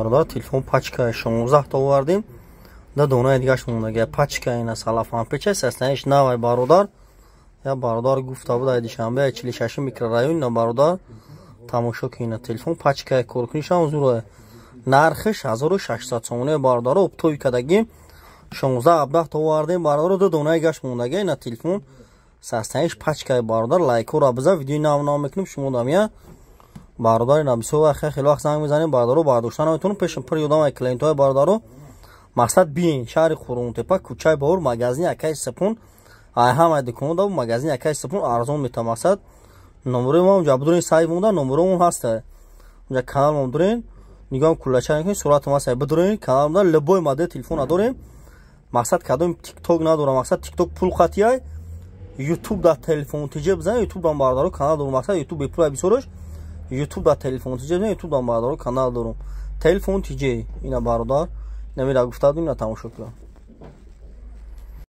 Бародар, телефон пачка 16 та овардем, да донаи дигаш мондага. Пачка ина салафан печа, состояниш навай, бародар. Я бародар гуфта буд, ай Душанбе, 46 микрорайон. Ина, бародар, тамошо ки, ина телефон пачка, коркунишам зура. Нархиш 1600 сомоне, бародаро. Оптовый кадаги 16 17 та овардем, бародаро, ду донаи гаш мондага. Ина телефон состояниш пачкаи, бародар. Лайкора биза, видеои нав нав мекунем шумо дамия, бародар. Ина бисёр вақт, хеле вақт занг мезанем, бародаро, бардошта наметонам, пешам пур ёдам клиентҳои, бародаро. Мақсад, биен шаҳри Қурғонтепа, кӯчаи Бовур, магазини акаи Сипун. Ай ҳамаи дуконо да магазини акаи Сипун арзон мета. Мақсад, номерои ма унҷа бидурен, сайт монда, номеромон ҳаста унҷа, каналмон дурен, нигоҳам куллача мекунед, суратам ҳаста, бидурен канал монда. Любой модел телефона дорем. Мақсад, кадом Тикток надорам, мақсад, Тикток пул қатияй. Ютуб да Телефон ТЖ бизан, Ютуб дам, бародаро, канал дорум. Мақсад, Ютуб бепула бисёраш. Ютуб да Телефон ТЖ бизан, Ютуб дам, бародаро, канал дорум, Телефон ТЖ. Ина, бародар, намира гуфта будем, ина тамошо кунам.